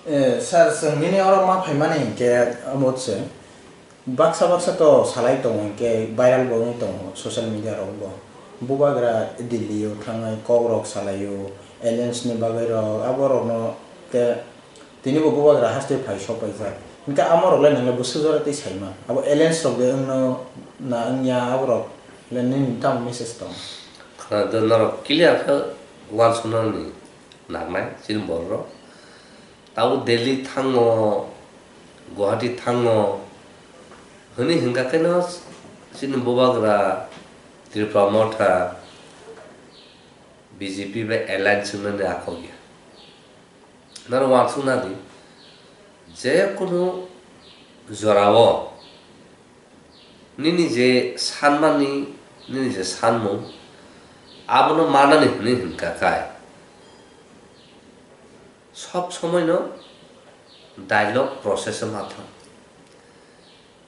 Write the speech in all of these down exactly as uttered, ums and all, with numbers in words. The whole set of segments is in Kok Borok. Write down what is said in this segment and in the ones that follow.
Eh, sir, chwng nini oro ma phaimani hinkhe omo se baksa baksa to salai tongo, hinkhe viral bo wngwi tongo social media rok bo. Bubagra Delhi o thangwi kok rok salai o, aliens ni bagwi rok, abo rokno te tini bo bubagra haste phai sok paijak. Hinkhe amo rok le nang le bwswk jora tei saima. Abo aliens rok de wngno na wngya, abo rok le nini tamo message tong? Khna do norok clear khe uansuknani nangnai chini borok rok. Tabuk Delhi thango, Guwahati thango, hwnwi hwnkha kheno chini bubagra Tipra Motha B J P bai alliance wngnani akhokya. Naro uansuknadi, je kunu jorao nini je sanmani, nini je sanmung, abono manani hwnwi hwnkha khai. Sob somoino dialogue process o ma thang.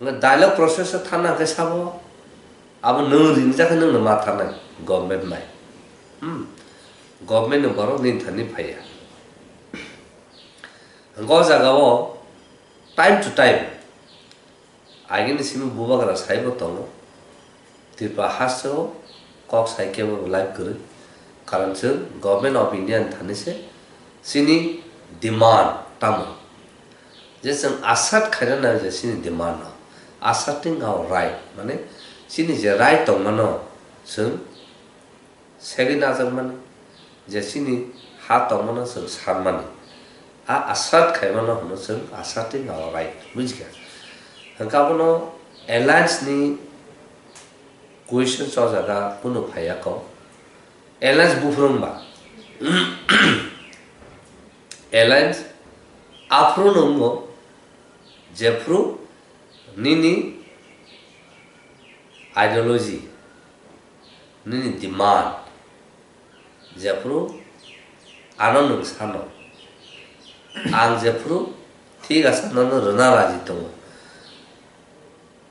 Nga dialogue process o thangna khe sabo, abo nwng ringjak khe nwngno ma thangnai government bai. Hmm. Government ni borok nini thani phaiya. Nga o jaga o time to time Agini simi bubagra saibo tongo, Tripura hasteo kok sai kebo live kwrwi. Karon chwng Government of India ni thani se chini demand tamo. Je chwng assert khaina nai je chini demand no. Asserting our right, mane chini je right tongmano chwng segwi najakmani, je chini ha tongmano chwng sanmani, a assert khaimano hwno chwng asserting our right, bujikha? Hwnkhe abono alliance ni question chojak a kunu phaiya kok. Alliance buphuru wngba? Alliance aphuru no wngo, jephuru nini ideology, nini demand, jephuru ano nwng sano, ang jephuru thik asa nono rwna raji tongo.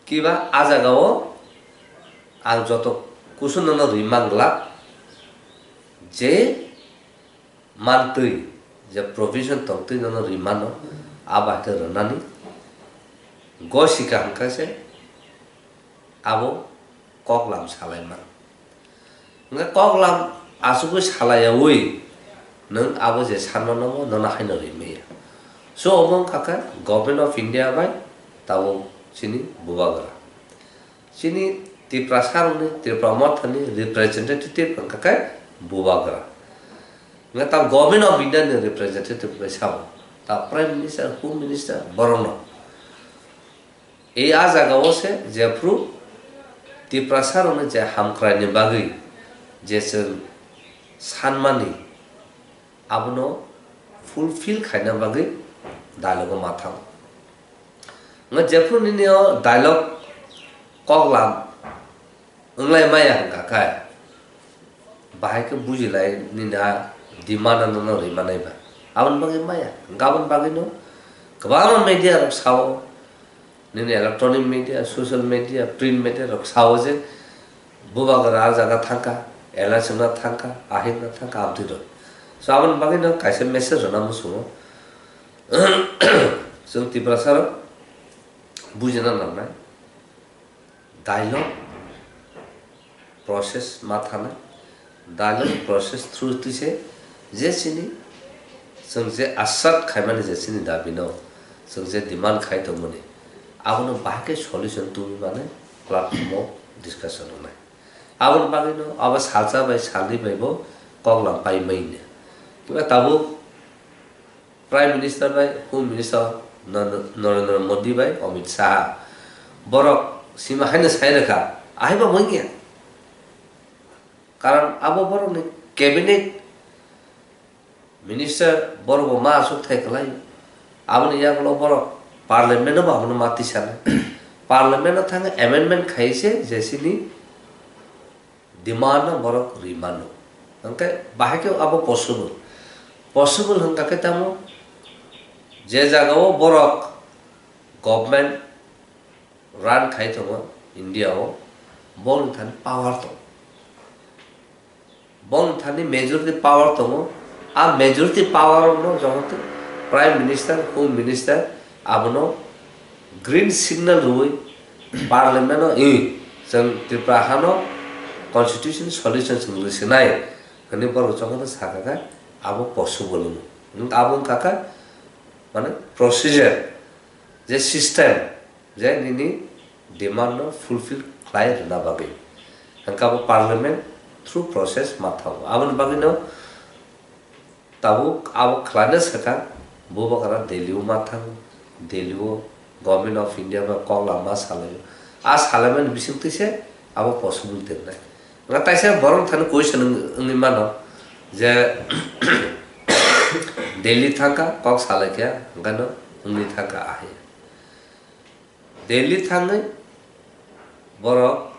Kiba a jagao ang joto kusu nono rwi mang glak, je mantwi, je provision tongtwi nono rwi mano, abo hai khe rwnani. Go sika hwnkha se abo koklam salai man. Hwnkhe koklam asugwi salaiyaui nwng abo je sanmano bo nono haino rwi maya. So omo wngkha khe Government of India bai tabuk chini bubagra. Chini Tiprasa rokni, Tipra Mothani representative wngkha khe bubagra. Hwnkhe tabuk Government of India ni representative bai sabo. Ta Prime Minister, Home Minister borokno. E a jagao se jephru Tiprasa rokni je hamkrai ni bagwi je chwng sanmani abono fulfill khaina bagwi dialogue o ma thango. Nga jephru nini o dialogue koklam wnglai maya hwnkha khe, bahai khe bujilai nini a demand ano no rwi manai ba. Aboni bagwi maya, hwnkhe aboni bagwi no kwbangma media rok sao, nini electronic media, social media, print media rok sao je bubagra a jaga thangkha, alliance wngna thangkha, ahai wngna thangkha, amtwi rw. So aboni bagwi no kaisa message rwna muchungo. Chwng Tiprasa rok bujina nangnai. Dialogue process ma thana, dialogue process through twi se je chini chwng je assert khaimani je chini dabi no chwng je demand khai tongmani abono bahai khe solution tubui mani platform o discussion wngnai. Aboni bagwi no abo salsa bai salni bai bo koklam pai mai ne. Kiba tabuk Prime Minister bai Home Minister Nar-, Narendra Modi bai Amit Shah borok sima haino sai rwkha, ahaiba mungya. Karon abo borokni cabinet minister borok bo ma aswk thai kwlai. Aboni yagulo borok parliament o bo abono ma tisana. Parliament o thangwi amendment khai se je sini demand no borok rwi mano. Hwnkhe bahai khe abo possible. Possible hwnkha khe tamo je jagao borok government run khai tongo India o, boni thani power tongo. Boni thani majority power tongo. A majority power no joto Prime Minister, Home Minister abono green signal rwui Parliament-o, "I, chwng Tripura hano constitution solution chwng rwsinai," hwnwi borok jotono sakha khe abo possible wngwi. Abo wngkha khe, mane, procedure, je system, je nini demand no fulfill khlai rwna bagwi. Hwnkhe abo Parliament through process ma thango. Aboni bagwino tabuk abo khlaina swkang, Bubagra Delhi o ma thango, Delhi o Government of India bai kok lama salaio. A salaimani bisingtwi se abo possible tongnai. Nga taisa borok thani question wng-, wngwi mano je Delhi thangkha kok salaikha, hwnkhe no wngwi thangkha ahai. Delhi thangwi borok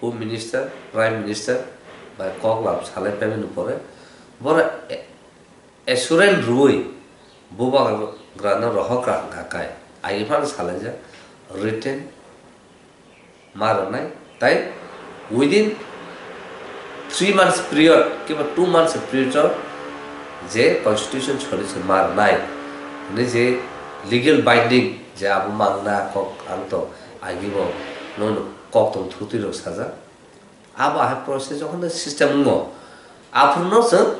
Home Minister, Prime Minister bai kok lam salai paimani pore borok a-, assurance rwui Bubagrano rohorkha hwnkha khe, agi phano salaijak, written ma rwnai, tai within three months period kiba two months period o je constitution solution ma rwnai hwnwi je legal binding je abo mangna kok ang to agi bo nono kok tong thutwi rok sajak. Abo ahai process jokhon system wngo, aphuru no chwng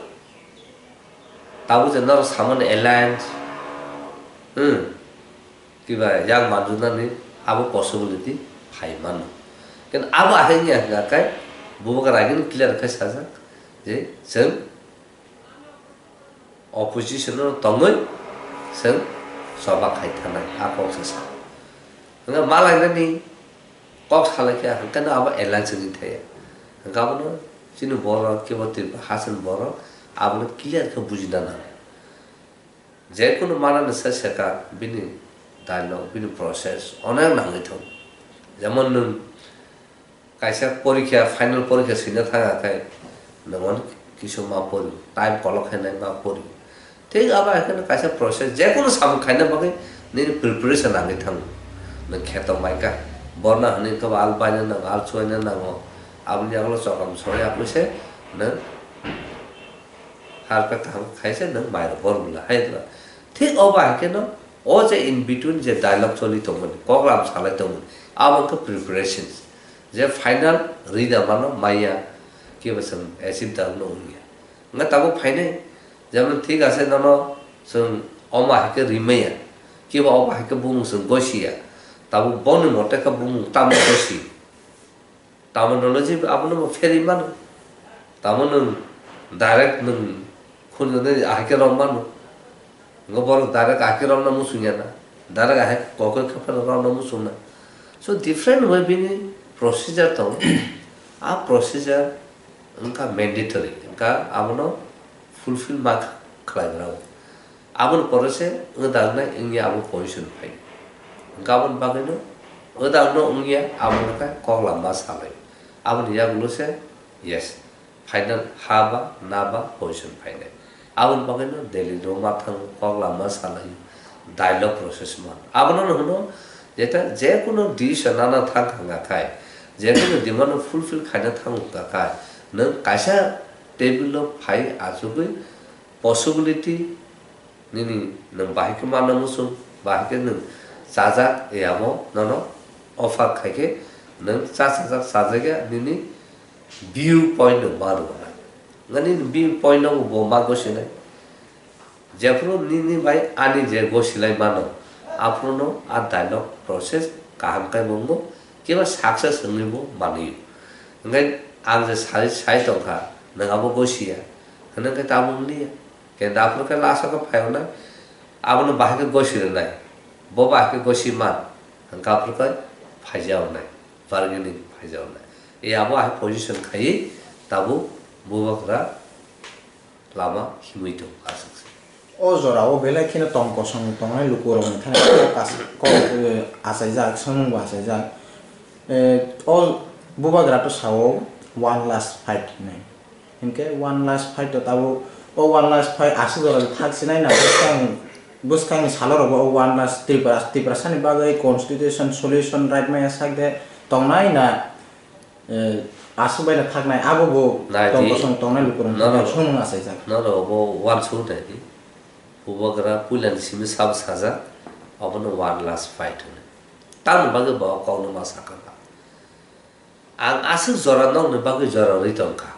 tabuk je norok samani alliance, hmm, kiba yang manjunani abo possibility phai mano. Ken abo ahai wngya hwnkha khe Bubagra agini clear khe sajak je chwng opposition o tongwi chwng choba khai thanai a kok se sa. Hwnkhe malainani kok salai khe hwnkhe no abo alliance wngwi thaya. Hwnkhe abono chini borok kebo Tripura hasteni borok abono clear khe bujina nango. Jekunu manani se seka bini dialogue, bini process onek nangwi tongo. Jemon nwng kaisa porikha, final porikha swina thang khe nwng onek kisu ma pori, time kolok khe nai ma pori. Thik abo hai kheno kaisa process, jekunu samung khaina bagwi nini preparation nangwi thango. Nwng kheto maikha, borna hwnwi khe al baina nango, al chubaina nango, aboni yagulo chokam sori apui se nwng harpek kaham khai se nwng mairok bor bwla hai bwla. Thik obo hai kheno o je in between je dialogue choli tongmani, koklam salai tongmani, abo wngkha preparations. Je final rida mano maya kebo chwng achieve da wngno wngya. Wngkha tabuk phainai, jemon thik ase nono chwng omo hai khe rimaya, kebo obo hai khe bumung chwng gosia, tabuk boni mote khe bumung tamo gosi. Tamo nono je abono bo pherwi mano. Tamo nwng direct nwng khunjoni ahai khe rw mano. Ngo borok direct ahai khe rwna muchung ya na. Direct ahai kokoi khe phano rwna muchung na. So different way bini procedure tongo. A procedure wngkha mandatory. Wngkha abono fulfill ma khlai rw. Aboni pore se wngdaknai wngya abo position phai. Hwnkhe aboni bagwino wngdakno wngya abo wngkha kok lama salai. Aboni yagulo se yes, final ha ba na ba position phainai. Aboni bagwino Delhi roma thang kok lama salai dialogue process man. Abono hwno jeta jekunu decision nana thang kha khai, jekunu demand no fulfill khaina thang kha khai, nwng kaisa table o phai achugwi possibility nini nwng bahai khe manna muchung, bahai khe nwng chajak, e abo nono offer khai khe nwng cha chajak, chajak ya nini view point no ma rwna. Nga nini view point no bo ma gosinai. Jephuru nini bai ani je gosilai mano, aphuru no a dialogue process kaham khe bo wngo, kiba success wngwi bo manwi. Hwnkhe ang je sai, sai tongkha, nwng abo gosiya, hwnwi khe tabuk wngya. Khe aphuru khe last o khe phai hwnai, abono bahai khe gosi rwnai, bo bahai khe gosi man, hwnkhe aphuru khe phaija hwnai, bargaining phaija hwnai. E abo ahai position khaiwi tabuk bubagra lama himwi tongo aswk se. O jora o belai kheno tong kosong tongnai lukurokni thani kok as-, kok, eh, achaijak, samung bo achaijak. Eh, o bubagra to sao one last fight hinwi. Hinkhe one last fight to tabuk o one last fight aswk jora thak sinai na bwskang, bwskangni salo rogo o one last Tripura, Tiprasani bagwi constitution solution right maya sak de tongnai na, eh, aswk bai na thaknai abo bo Nai tong di. Kosong tongnai lukurok Noro. Thani samung achaijak. Noro bo one shoot nai di. Bubagra puilani simi sabo sajak, obono one last fight hwnwi. Tamoni bagwi bo kokno ma sakha ba? Ang aswk jora nokni bagwi jora rwi tongkha.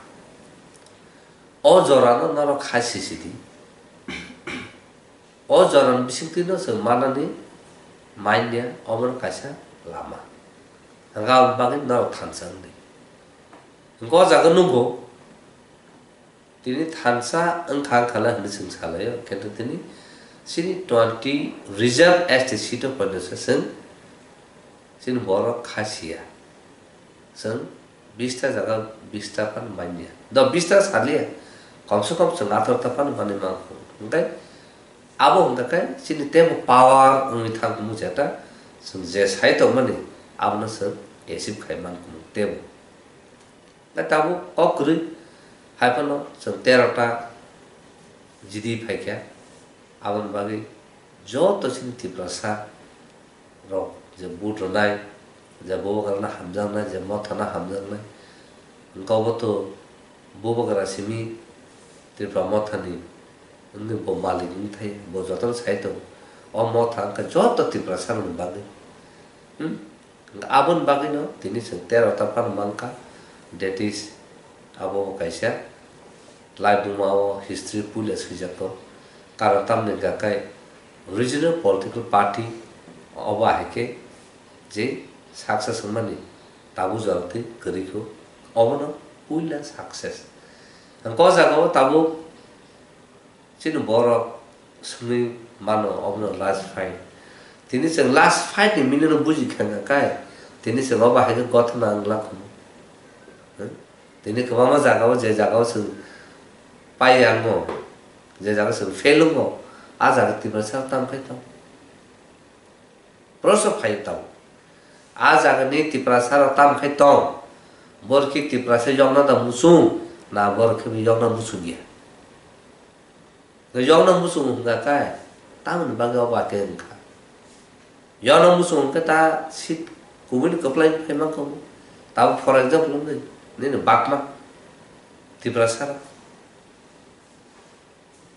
O jorano norok kha sisidi. O jorani bisingtwino chwng manani manya, omono kaisa lama. Hwnkhe aboni bagwi norok thansa wngdi. Hwnkhe o jaga nukgo, tini thansa wngkha wngkhala hwnwi chwng salaio, kintu tini chini twenty reserve S T seat o poito se chwng chini borok kha siya. Chwng bista jaga bista phano manya. Do bista saliya, komse kom chwng atharta phano manwi mankho. Hwnkhe abo hwnkha khe chini teibo power wngwi thangkhumu jeta chwng je sai tongmani abono chwng achieve khai mankhumu teibo. Hwnkhe tabuk kok kwrwi hai phano chwng tero ta G D phaikha. Aboni bagwi joto chini Tiprasa rok je vote rwnai, je Bubagrano hamjaknai, je Mothano hamjaknai, hwnkhe obo to Bubagra simi Tripura Mothani wngwi bo malik wngwi thai, bo jotono sai tongo. O Motha wngkha joto Tiprasarokni bagwi. Hmm? Aboni bagwino tini chwng tero ta phano mankha, that is, abo bo kaisa laibuma o history puila swijak tongo. Karon tamni hwnkha khe regional political party obo hai khe je success wngmani tabuk jora twi kwrwi kho, obono puila success. Hwnkhe o jaga o tabuk chini borok swngwi mano obono last fight. Tini chwng last fight ni meaning no buji kha wngkha kai, tini chwng obo hai khe gothana wng lakho. Hmm? Tini kwbangma jaga o, je jaga o chwng pai ya wngo, je jaga o chwng fail wngo, a jaga Tiprasa tam khai tong. Proshno phai tong. A jaga ni Tiprasa rok tam khai tong. Borok khe Tiprasa yokna da muchung, na borok khe yokna muchung ya. Yokna muchung wngkha kai, tamoni bagwi obo ake wngkha. Yokna muchung wngkhe ta seat kubuni kwplai phai mankha bo. Tabuk for example wngwi nini bakma Tiprasa rok.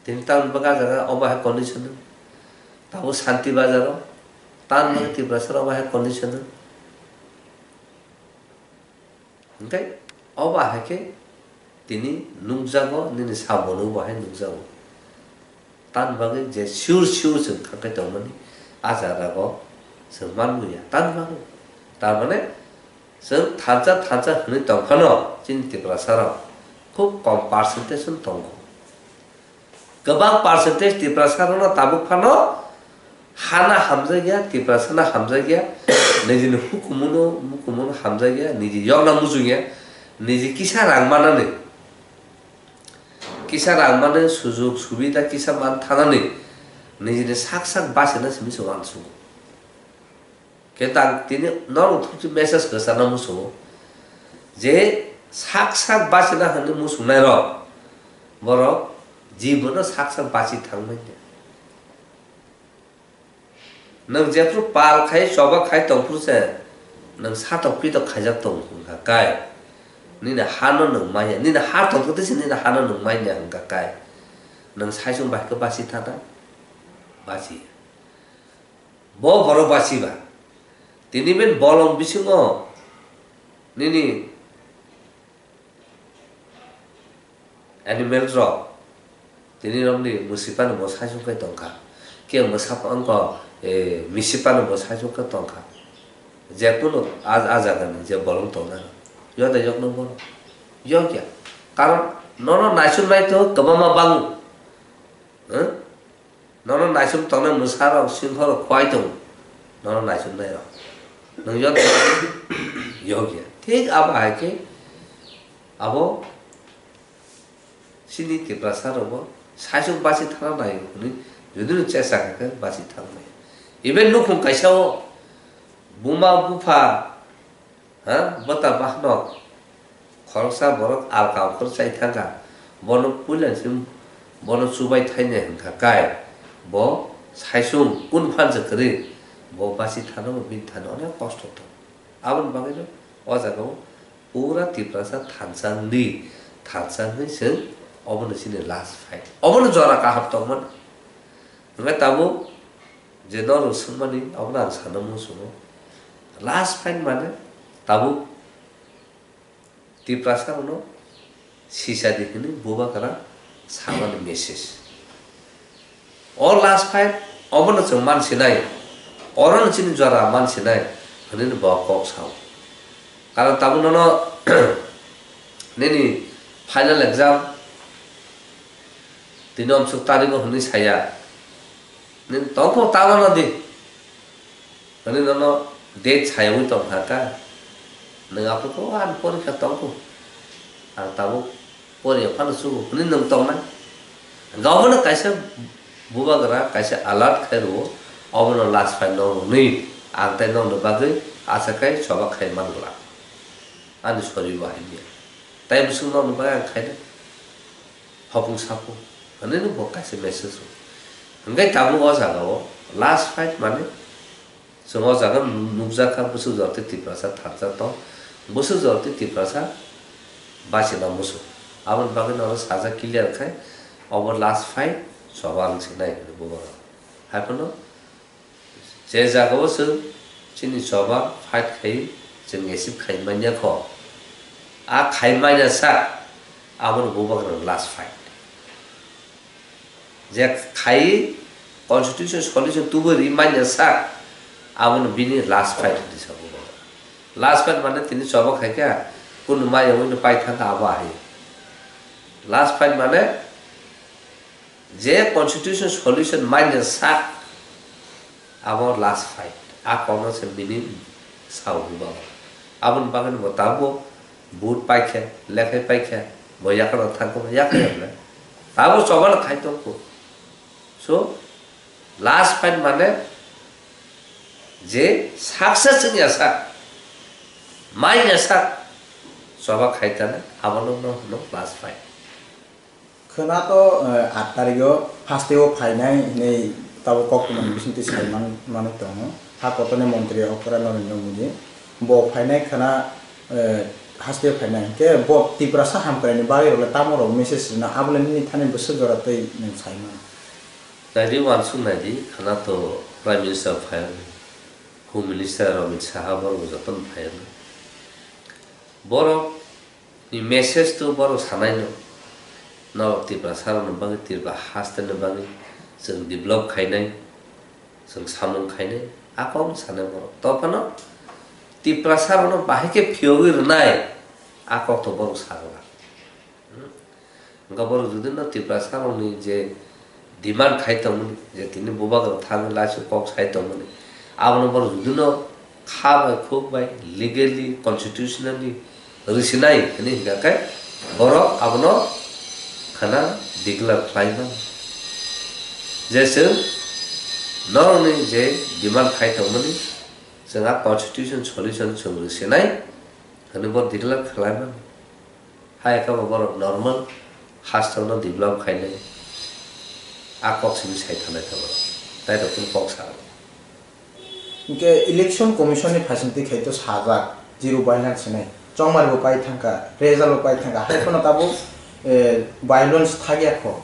Tini tamoni bagwi ah jaga obo hai condition. Tabuk Santi Bazar o tamoni bagwi Tiprasa rok obo hai condition. Hwnkhe obo hai khe tini nukjago, nini sabono bo hai nukjago. Tamoni bagwi je sure sure chwng kha khe tongmani, ah jagao chwng manliya. Tamoni bagwi, tar mane chwng thansa thansa hwnwi tong phano chini Tiprasa rok khub kom percentage no tongo. Kwbang percentage Tiprasa rokno tabuk phano hana hamjakya, Tiprasa no hamjakya, nijini hukumuno, mukumuno hamjakya, niji yokna muchungya, niji kisa rang manani, kisa rang manani sujug subida kisa man thanani, nijini sak sak bachina simi se uansukgo. Khe tang tini norok thukchi message kwchana muchungo je sak sak bachina hwnwi muchungnai rok borok jibono sak sak bachi thangmani. Nwng jephru pal khai choba khai tongphru se nwng satok pitok khaijak tong wngkha kai nini hano nwng maya, nini ha tongkhe tei se nini hano nwng manya wngkha kai nwng saichung bai khe bachi thana bachi. Bo borok bachiba. Tini ben bolong bisingo nini animal rok, tini romni mwswi phano bo saichung kai tongkha. Khe mwsa phano, eh, misi phano bo saichung kai tongkha. Jekunu a, a jagani je bolong tongnai rok. Yode yokno bono. Yokya. Karon nono naisuk nai to kwbangma bango. Huh? Nono naisuk tongnai mwsarok, singhorok, khwai tongo. Nono naisuknairok. Nwng yot yokya. Thik abo hai khe abo chini Tiprasa rokbo saichung bachi thana nai hwnwi jodi no chesa kha khe bachi thang nai. Even nukhung kaisa o buma bupha Ha, bwta bahanok khoroksa borok alka okhor chai thangkha, bono puila se bono chubai thaini hwnkha kai, bo saichung kun phansa kwrwi, bo basi thano bini thani onek kosto tong. Aboni bagwino o jaga o pura Tiprasa thansa wngdi, thansa wngwi chwng obono chini last fight. Obono jora kaham tongmani. Hwnkhe tabuk je norok swngmani, abono ang sana muchungo. Last fight mane tabuk Tiprasa rokno sisa di hwnwi bubagra samani message. O last fight obono chwng mansinai, orono chini jora mansinai hwnwi bo kok sao. Karon tabuk nono nini final exam tini omsuk tarigo hwnwi saya. Nini tongkho tamo no di. Hwnwi nono date sayawi tongkha ka. Nwng aphuru ko ani porikha tongkho. Ang tabuk poriya phano chugo hwnwi nwng tongnai. Gabono kaisa bubagra kaisa alert khai rwo, obono last fight no hwnwi ang tai nokni bagwi achakhai choba khai man glak. Ani sori bo hai dia. Tai bwswk nokni bagwi ang khainai. Hopung sapung. Hwnwi no bo kaisa message rw. Hwnkhe tabuk o jaga o last fight mane chwng o jaga nukjak kha bwswk jora tei Tiprasa tharjak tong. Bwswk jora tei Tiprasa bachina muchung. Aboni bagwi no oro sajak clear khai obo last fight choba wng se nai hwnwi bubagra. Hai phano je jagao chwng chini choba fight khai chwng accept khai manya kho. A khai manya sak abono bubagra last fight. Je khai constitution solution tubui ri manya sak abono bini last fight hwnwi sa bubagra. Last fight mane tini choba khai kha kunu maya wngwi pai thang kha abo hai. Last fight mane je constitution solution manya sak abo last fight. A kokno se bini sao bubagra. Aboni bagwi bo tabuk vote paikha, lekhai paikha, bo yakarno thangkhe bo yakarya bwle. Tabuk chobano khai tongkho. So, last fight mane je success wngya sak, manya sak, choba khai tana, abono no hwno last fight. Khwna to, eh, aat tarikh o haste o phainai hinwi tabuk koktwmani bisingtwi sai man-, manwi tongo. Ha kotorni montri okra Narendra Modi. Bo phainai khwna, eh, haste o phainai. Hinkhe bo Tiprasa hamkraini bagwi rokle tamo rok message rwna abole nini thani bwswk jora twi nwng sai mano? Naidi uansuk naidi, khwna to Prime Minister phai, Home Minister Amit Shah borok jotono phai. Borok ni message to borok sanai no, norok Tiprasa rok ni bagwi, Tripura haste ni bagwi chwng develop khainai, chwng samung khainai, a kok sanai borok. Tophano Tiprasa rok no bahai khe phiyogwi rwnai, a kok to borok sa rwna. Hmm? Hwnkhe borok jodi no Tiprasa rok ni je demand khai tongmani, je tini bubagra thangwi laisuk kok sai tongmani, abono borok jodi no kha bai khuk bai legally, constitutionally rwsinai hwnwi hwnkha khe borok abono khwna declare khlai mano. Je chwng norokni je demand khai tongmani, chwng a constitution solution chwng rwsinai hwnwi bo declare khlai mano. Hai khe bo borok normal hasteo no develop khainai. A kok simi sai thanai khe borok. Tai rok kunu kok sa. Hinkhe Election Commission ni phaisingtwi khai to sajak zero violence hinwi. Chongmari bo pai thangkha, result bo pai thangkha. Hai phano tabuk, eh, violence thakya kho.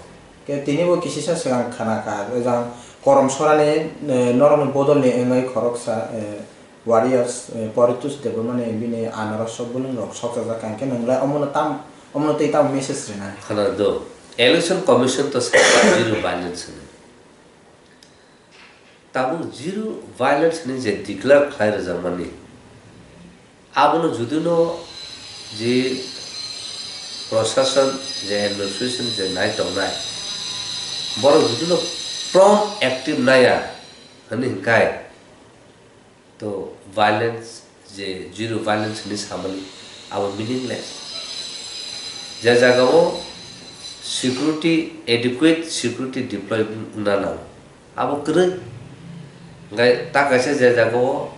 Khe tini bo kisisa swkang khana kha. Ejang Korom Sorani, eh, norokni bodol ni wngwi khoroksa, eh, Warriors, eh, Poritos Debbarmani bini anaros sok bwlwng rok sok chajak kha, hinkhe nwng lai omono tam, omono tei tamo message rina? Khana do, Election Commission to sa zero violence hwnwi. Tabuk zero violence hwnwi je declare khlai rwjakmani, abono judino je proshashan, je administration je nai tongnai, borok judino prompt active naiya hwnwi hinkhai, to violence, je zero violence hinwi samani, abo meaningless. Je jagao security, adequate security deploy wngna nango, abo kwrwi. Hwnkhe ta kaisa je jagao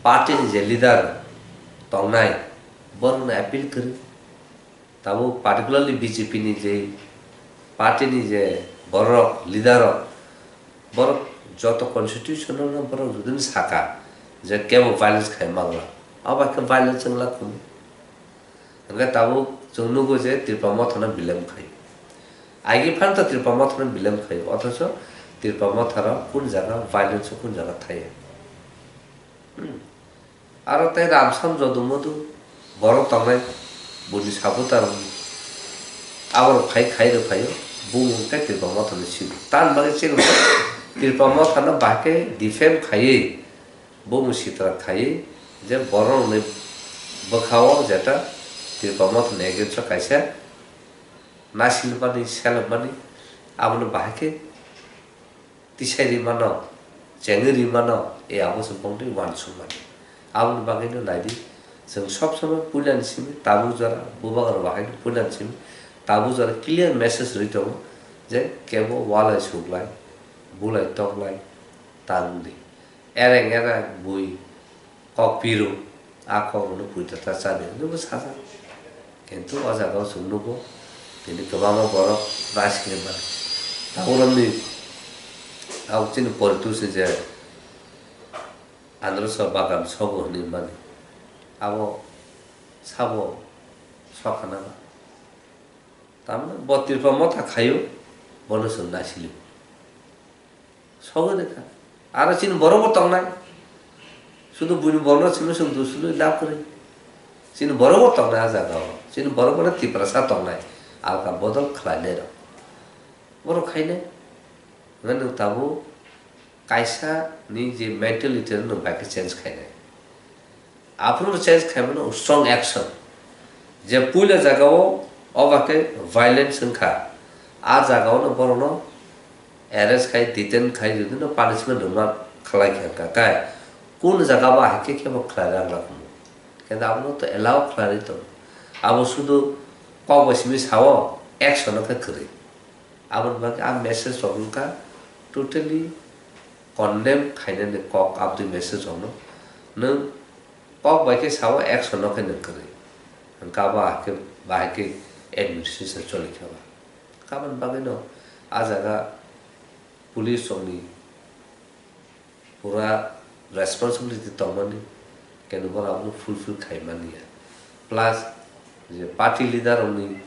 party ni je leader tongnai, borokni appeal kwrwi. Tabuk particularly B J P ni je party ni je borok, leader rok, borok joto constitution no borok jodi saka je kebo violence khai mangla, abo bai khe violence wngla kunu. Hwnkhe tabuk chwng nugo je Tripura Motha no bilem khai. Agi phan to Tripura Motha no bilem khai, othocho Tripura Motha rok kun jaga violence o kun jaga thaya. Hmm. Aro tei Ramsam Jodu Modu borok tongnai buni supporter rok, aborok phai khai rw phaio, bumung tei Tripura Motha ni simi. Tan bagwi chini Tripura Motha no bahai khe defend khaiwi, bumung sitra khaiwi, je borok ni bwkha o jeta Tripura Motha ni against o kaisa nasilmani, selmani, abono bahai khe tisai ri mano, chengwi ri mano, e abo se bongni uansukmani. Aboni bagwino naidi, chwng sob somoi puilani simi tabuk jora, bubagra bahaino puilani simi tabuk jora clear message rwi tongo je kebo walai suklai, bulai toklai ta wngdi. Ereng ereng bui kok piru, a kok rokno puitata chadi hwnwi bo sajak. Kintu o jaga o chwng nugo, tini kwbangma borok naisingwi mano. Tabuk romni, abo chini politics ni je androso bagan sobo hwnwi mani, abo sabo sokhana ba? Tamni bo Tripura Motha khaio, bono chwng naisiligo. Sogwi rwkha. Aro chini borok bo tongnai. Sudu buini borokno simi chwng dusului lab kwrwi. Chini borok bo tongnai a jaga o. Chini borok bo Tiprasa tongnai. Alka bodol khlainai rok. Borok khainai. Hwnwi nwng tabuk kaisa ni je mentality rok nwng bai khe change khainai. Aphuru change khaimano strong action. Je puila jagao oba khe violence wngkha, a jagaono borokno arrest khai, detain khai, jodi no punishment rwma khlai kha wngkha, kai kun jaga ba hai khe kebo khlai rang rok. Khe abono to allow khlai ri tongo. Abo sudu kok bai simi sao, action no khe kwrwi. Aboni bagwi a message rok wngkha totally condemn khainani kok aboni message rokno. Nwng kok bai khe sao, action no khe nwng kwrwi. Hwnkhe abo hai khe, bahai khe administration choli kha ba. Aboni bagwino a jaga police rokni pura responsibility tongmani, keno borok abono fulfill khaimani ya. Plus, je party leader rokni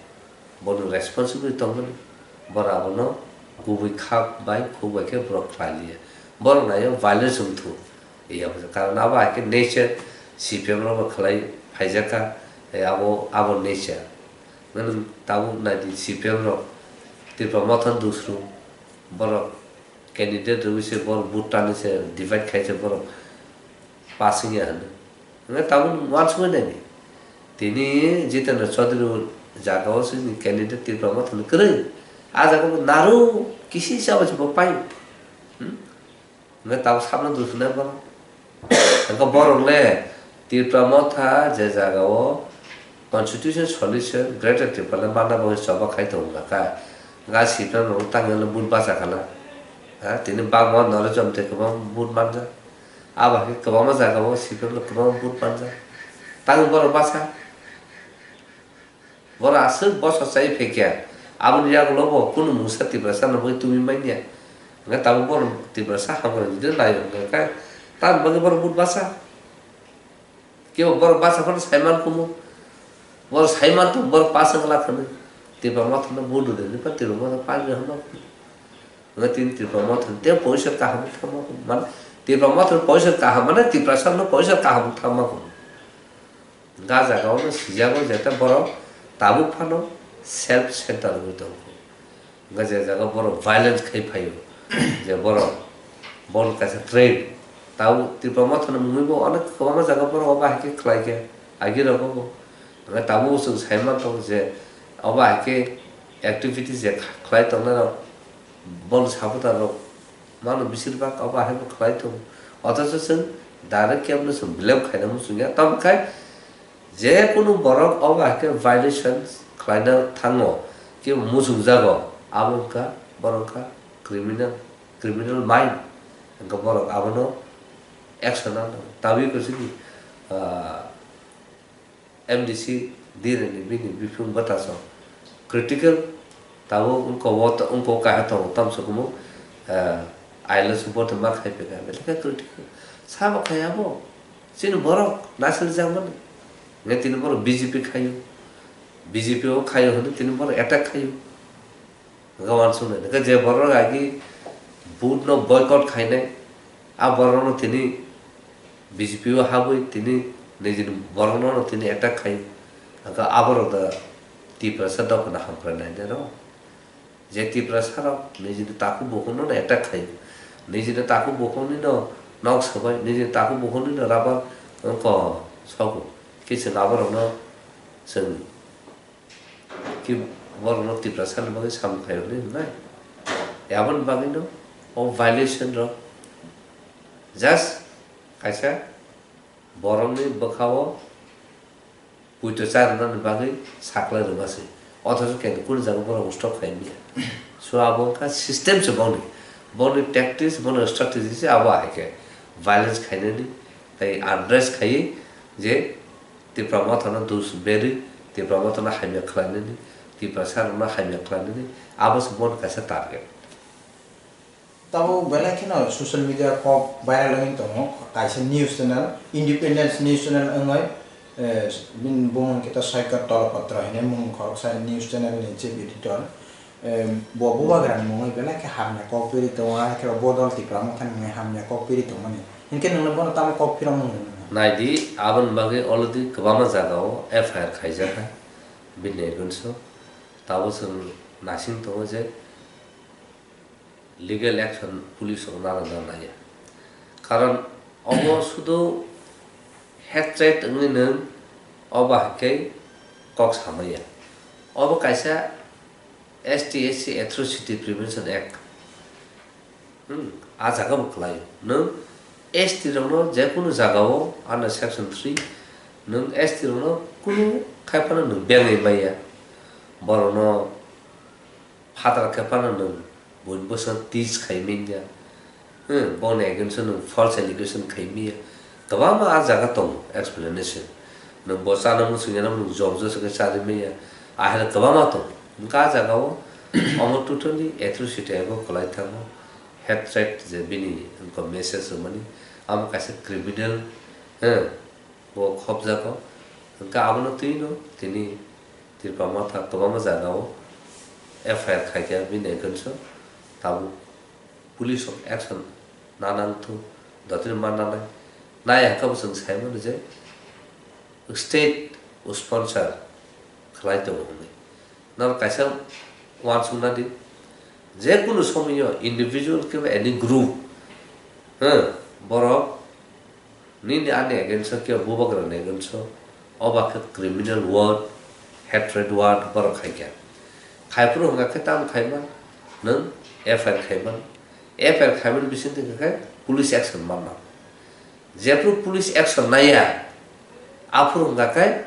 bono responsibility tongmani, borok abono kubui kha bai, khuk bai khe borok khlai liya. Borok nayo violence wng thu. Iya, karon abo hai khe nature, C P M rok bo khlai phaijak kha, tei abo, abo nature. Nwng tabuk nai di C P M rok, Tripura Motha dusru, borok candidate rwui se borok vote tani se divide khai se borok pass wngya hwnwi. Hwnkhai tabuk uansukwi naidi. Tini Jitendra Chaudhary jagao se ni candidate Tripura Motha ni kwrwi. A jaga bo naru kisi chaba se bo pai. Hmm? Hwnkhai tabuk sabno dusuna borok. Hwnkhai borok le Tripura Motha je jagao Constitution Solution Greater Tripura le manna bagwi choba khai tongo kha. Ga C P M rok tangwi le vote bacha khala. Ha, tini bagma noro jom te kwbang vote manja. Abo hai kwbangma jaga o C P M rok kwbangma vote manja. Tangwi borok bacha. Borok aswk bosa chai phaikha. Aboni yagulo bo kunu mungsa Tiprasa no bagwi tubui manya. Hwnkhai tabuk borok Tiprasa hamkrai jodi naio hwnkhai tamni bagwi borok vote bacha. Kebo borok bacha phano saiman kumu. Borok saiman to borok pass wngla khwnwi. Tripura Motha no vote rwdi hwnwi phan Tripura Motha pass wngya hwnba. Hwnwi tini Tripura Motha te poisa kaham thangma kumu. Mane Tripura Motha poisa kaham mane Tiprasa no poisa kaham thangma kumu. Ga jaga o no sijago jeta borok tabuk phano self center wngwi tongo. Hwnka je jaga borok violence khai phaio, je borok bon kaisa trade, tabuk Tripura Motha ni mungwi bo onek kwbangma jaga borok obo hai khe khlai khe agi rogo bo. Hwnka tabuk chwng sai man tongo je obo hai khe activities je khlai tongnai rok bon supporter rok mano besir bak obo hai bo khlai tongo. Othocho chwng direct kebo no chwng blame khaina muchung ya, tamo khai je kunu borok obo hai khe violation khlaina thango, kebo muchungjago, abo wngkha, borok wngkha criminal, criminal mind, hwnkhe borok abono action nang. Tabuk khe chini, ah, M D C direni bini biphung bwtaso critical. Tabuk wngkha o, wngkha o kaisa tongo, tamsok omo, eh, ailo se bote ma khai phaikha, belai khe critical. Sabo khai abo, chini borok naisingjakmani. Hwnkhe tini borok B J P khaio, B J P o khaio hwnwi tini borok attack khaio. Hwnkhe uansuknai, hwnkhe je borok agi vote no boycott khainai, a borok no tini B J P o habwi tini nijini borok no tini attack khai, aka aborok da Tiprasa dophano hamkrai nai de rw. Je Tiprasa rok nijini takhuk bukhuk no attack khai, nijini takhuk bukhuk ni no nok sabai, nijini takhuk bukhuk ni no rubber wngko sogo, khe chwng aborok no chwng Ki borokno Tiprasani bagwi samung khairoknai hwnwi? Aboni bagwino o violation rok just kaisa borokni bwkhao puito cha rwnani bagwi saklai rwma se. Othocho khe kunu jaga borok stop khai manya. So abo wngkha system se boni. Boni tactics, boni strategy se abo hai khe violence khainani tei unrest khaiwi je Tipra Mothano dus berwi, Tipra Mothano hamya khlainani, Tiprasa rokno hamya khlainani, abo se boni kaisa target. Tabuk belai kheno social media kok viral wngwi tongo, kaisa news channel, independence news channel wngwi, eh, bini bumung khe to Saikar Tolopatra hinwi mung khoroksa news channel ni chief editor. Em, bo bubagrani mungwi belai khe hamya kok piri tongo, hakhe bo Bodol Tipra Mothani mungwi hamya kok piri tongmani. Hinkhe nwngno bono tamo kok phirokmung rwnai? Naidi, aboni bagwi already kwbangma jagao F I R khaijakha bini against o. Tabuk chwng naising tongo je legal action police rok nana nana ya. Karon obo sudu hatred wngwi nwng obo hai khe kok samaya. Obo kaisa S T S C Atrocity Prevention Act. Hmm, a jaga bo kwlai. Nwng S T rokno je kunu jagao under section three nwng S T rokno kunu khai phano nwng bengwi maya. Borokno phatar khe phano nwng buini bwswk teach khai manya. Hmm, boni against o nwng false allegation khai manya. Kwbangma a jaga tongo explanation. Nwng bo chana muchung ya, nwng jok jok se khe charwi manya. Ahai kwbangma tongo. Hwnkhe a jagao omo totally atrocity abo kwlai thango. Hatred je bini wngkha message rwmani. Amo kaisa criminal, hmm, bo khopjago. Hwnkhe abono twino tini Tipra Motha kwbangma jagao F I R khaikha bini against o. Tabuk police rok action nanang thu dotini ma nanai. Nai hakhe bo chwng sai mano je state sponsor khlai tongo hwnwi. Norok kaisa uansukna di, je kunu somoyo individual kebo any group, huh, borok nini ani against o kebo bubagrani against o, oba khe criminal word, hatred word borok khaikha. Khaiphuru hwnkha khe tamo khaiman, nwng F I R khaiman. F I R khaiman bisingtwi hwnkha khe police action manna. Jephru police action naiya, aphuru hwnkha khe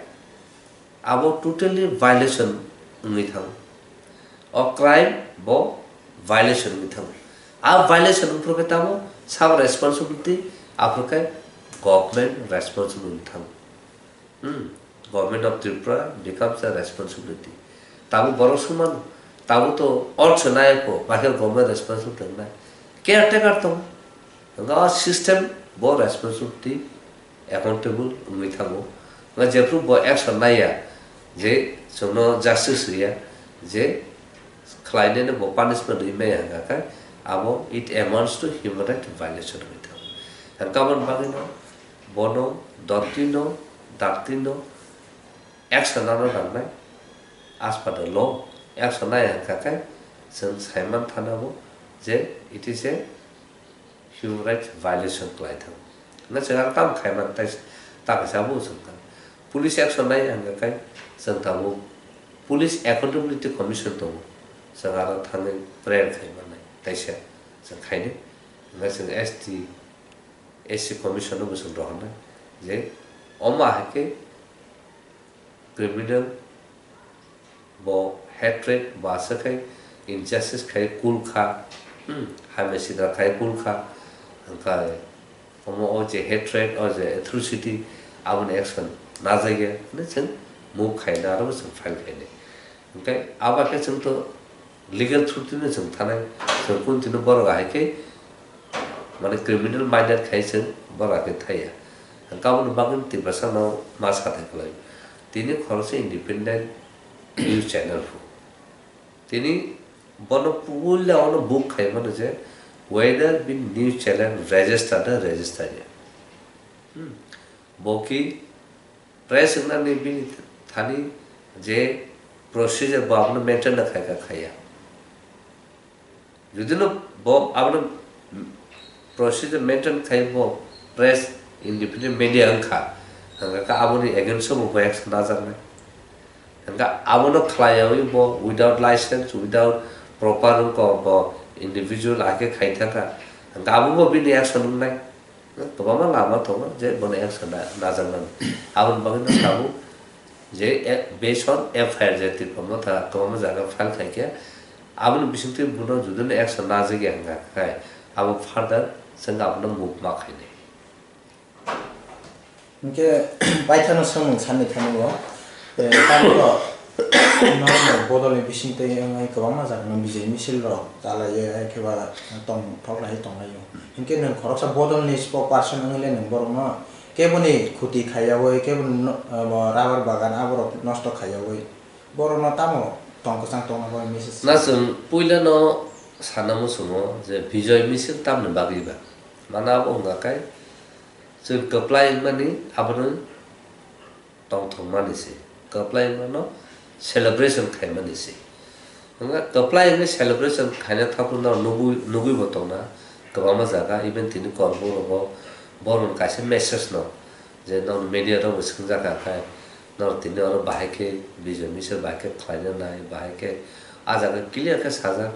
abo totally violation wngwi thango. O crime bo violation wngwi thango. A violation wngphuru khe tamo sabo responsibility, aphuru khe government responsible wngwi thango. Hmm, Government of Tripura becomes a responsibility. Tabuk borok sumano, tabuk to also nai ko, bahai government responsible tongnai. Caretaker tongo. Hwnkhe o system bo responsibility, accountable wngwi thango. Hwnkhe jephru bo action naiya, je chwngno justice rwya, je khlainani bo punishment rwi maya hwnkha khe, abo it amounts to human right violation wngwi thango. Hwnkhe aboni bagwino bono dotino, daktino action nana nangnai, as per the law, action nai hwnkha khe chwng saiman thana bo je it is a human rights violation khlai thang. Hwnkhe chwng aro tamo khaiman tai ta kaisa bo chwng thang. Police action nai hwnkha khe chwng tabuk Police Accountability Commission tongo. Chwng aro thangwi prayer khai mannai taisa chwng khainai. Hwnkhe chwng S T, S C Commission no bo chwng rohornai je omo hai khe criminal bo hatred bo aswk khai injustice khai kul kha, hmm, hamya sidra khai kul kha, hwnkhe omo o je hatred, o je atrocity, aboni action najagya hwnwi chwng move khaina aro bo chwng file khainai. Hwnkhe abo khe chwng to legal through tino chwng thanai, chwng kunu tino borok ahai khe mane criminal minded khai chwng borok ahai khe thaiya. Hwnkhe aboni bagwi Tiprasa no ma sathai khlai. Tini khoroksa independent news channel phu. Tini bono puila ono book khai mano je Whether bini news channel register na register ya. Hmm. Bo ki press wngna ni bini thani je procedure bo abono maintain na khai ka khaya. Jodi no bo abono procedure maintain khai bo press independent media wngkha, hwnkha khe aboni against o bo action najaknai. Hwnkha abono khlaiyawi bo without license, without proper wngkha bo individual ake khai thangkha, hwnkha abo bo bini action wngnai. Kwbangma lama tongo je bono action na-, najaknani. Aboni bagwi no sabo je e-, based on F I R je Tipra Motha kwbangma jaga file khaikhe, aboni bisingtwi bono judino action najagya hwnkha khe, abo further chwng abono move ma khainai. Hinkhe paithakno swngmung sanwi thani o, eh, tamokhe norok bodolni bisingtwi wngwi kwbangma jaga no bijai misil rok chalaiwi, hai khe ba tong thok lai tonglai o. Hinkhe nwng khoroksa bodolni spokesperson wngwi le nwng borokno keboni khuti khaiyawi, keboni no-, omo, rubber bagan aborok nosto khaiyawi, borokno tamo tong kwchang tongna bagwi message. Na chwng puilano sana muchungo je bijai misil tamni bagwi ba? Mano abo wngkha khe chwng kwplai wngmani abono tongthokmani se, kwplai wngmano celebration khaimani se. Wngkha kwplai wngwi celebration khaina thangphuru norok nugwi, nugwi bo tongna kwbangma jaga, even tini Kormo rogo borokni kaisa message no je norok media rok bo swngjak kha khe norok tini oro bahai khe bijai misil bahai khe khlaina nai, bahai khe ah jaga clear khe sajak.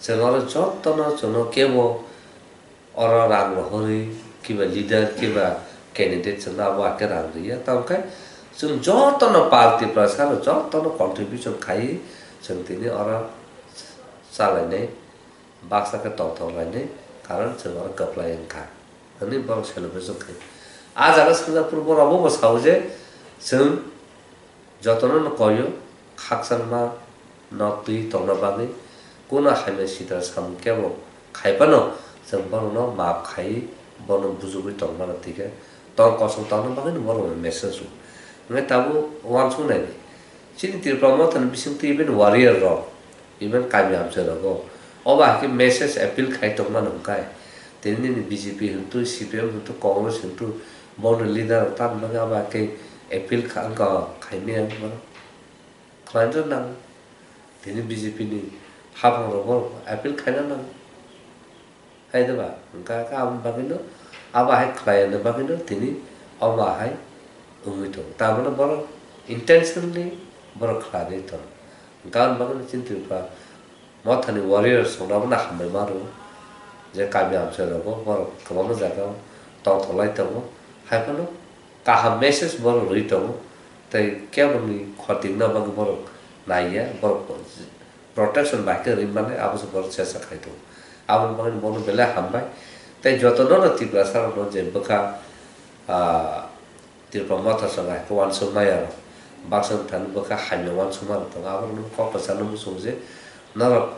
Chwng oro jotono chwngno kebo oro rang rohorwi kiba leader, kiba candidate chwngno abo hakhe rang rwya. Tamo khe chwng jotono pal Tiprasa rok jotono contribution khaiwi chwng tini oro chalainai, baksa khe tongthok lainai, karon chwng oro kwplai wngkha hwnwi borok celebration khai. Ah jaga swngjak phuru borok abo bo sao je chwng jotono no koio, khakchangma no twi tongna bagwi, kuna hamya sitra samung kebo khai phano, chwng bohrokno maap khai, bono bujugwi tong mano, tei khe tong kosong tongna bagwi no bohrokno message rw. Hwnkhe tabuk uansuk nai di, chini Tripura Mothani bisingtwi even warrior rok, even kami amchai rogo. Obo hai khe message appeal khai tong mano hwnkhe. Tini nini B J P hwntu, C P M hwntu, Congress hwntu, bono leader rok tamni bagwi abo hai khe appeal kha-, wngkha khaimaya wngmano. Khlaina nang. Tini B J P ni haphang rok bono appeal khaina nang. Hai de ba? Hwnkha khe aboni bagwi no, abo hai khlaiya ni bagwi no tini omo hai wngwi tongo. Tamoni borok intentionally borok khlaiwi tongo. Hwnkha aboni bagwi no chini Tripura Mothani warriors rokno abono hambai ma rwo, je kami amchai rogo borok kwbangma jaga o tongthoklai tongo, hai phano kaham message borok rwi tongo, tei keboni khotingna bagwi borok naiya, borok protection bai khe rwi mannai, abo se borok chesa khai tongo. Aboni bagwi bono belai hambai, tei jotono no Tiprasa rokno je bwkha, ah, Tripura Motha chwng hai khe uansuk maya rok. Baksa wng thani bwkha hamya uansukma rok tongo. Aborok no kok kwchangno muchungo je norok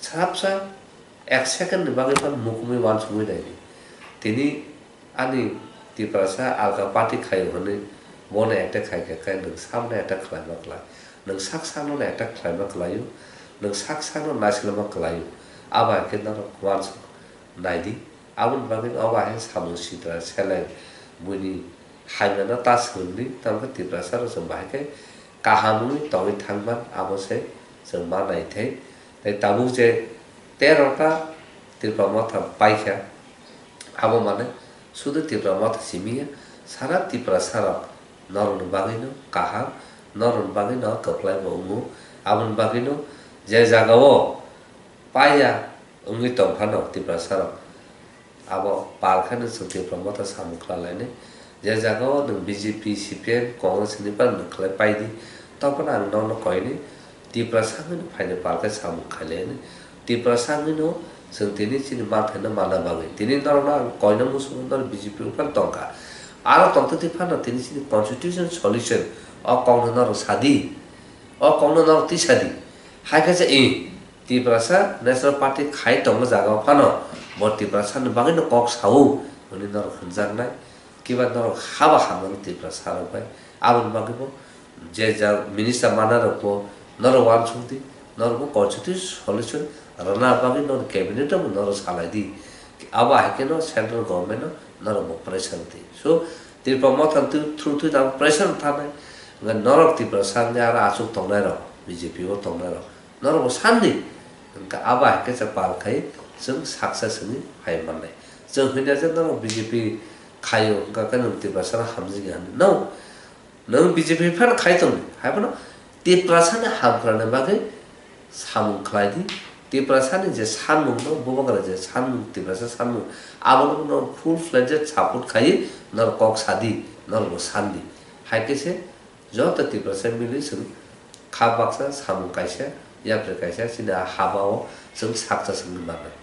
swrapsa ek second ni bagwi phano mukumui uansugwi nai di. Tini ani Tiprasa alka party khaio hwnwi bono attack khai khe, khe nwng sabono attack khlaima klai. Nwng sak sakno attack khlaima klaio. Nwng sak sakno naisilma klaio. Abo hai khe norok uansuk nai di. Aboni bagwi obo hai samung sitra seleng buini hamyano ta swrwngdi, tamo khe Tiprasa rok chwng bahai khe kaham wngwi tongwi thangman, abo se chwng ma naithai. Tei tabuk je tero ta Tripura Motha paikha, abo mane sudu Tripura Motha simi ya, sara Tiprasa rok norokni bagwino kaham, norokni bagwino kwplai bo wngo. Aboni bagwino je jagao paiya wngwi tong phano Tiprasa rok abo pal khe no chwng Tipra Motha samung khlai lainai. Je jaga o nwng B J P, C P M, Congress hinwi phano nwng khlai pai di, tamo phano ang nono koi ni Tiprasa wngwi no phainai pal khe samung khai lainai. Tiprasa wngwi no chwng tini chini manthai no manna bagwi. Tini norok no ang koi no muchungo, norok B J P o phano tong kha. Aro tong twi phano tini chini constitution solution o kok no norok sa di. O kok no norok twi sa di. Hai khe se i Tiprasa National Party khai tongma jaga o phano bo Tiprasa ni bagwi no kok sao hwnwi norok hwnjaknai, kiba norok haba hamani Tiprasa rok bai. Aboni bagwi bo je ja minister mana rok bo norok uansuk di, norok bo constitution solution Rwna bagwi norok cabinet-o bo norok salai di. Abo hai kheno central government-no norok bo pressure di. So, Tripura Motha through through norok pressure thanai. Hwnkhe norok Tiprasa wngwi aro achuk tongnai rok, B J P o tongnai rok. Norok bo san di. Hwnkhe abo hai khe se pal khai chwng success wngwi phai mannai. Chwng hwnkhe je norok B J P khaio, hwnkhe nwng Tiprasa no hamjigwi hwnwi. No. Nwng B J P phano khai tong di, hai phano Tiprasani ham khlaina bagwi samung khlai di. Tiprasani je sanmung no, Bubagra je sanmung, Tiprasa sanmung, abono no full fledged support khai norok kok sa di, norok bo san di. Hai khe se joto Tiprasa mili chwng kha baksa samung kaisa, yapri kaisa chini a haba o chwng success wngwi mannai.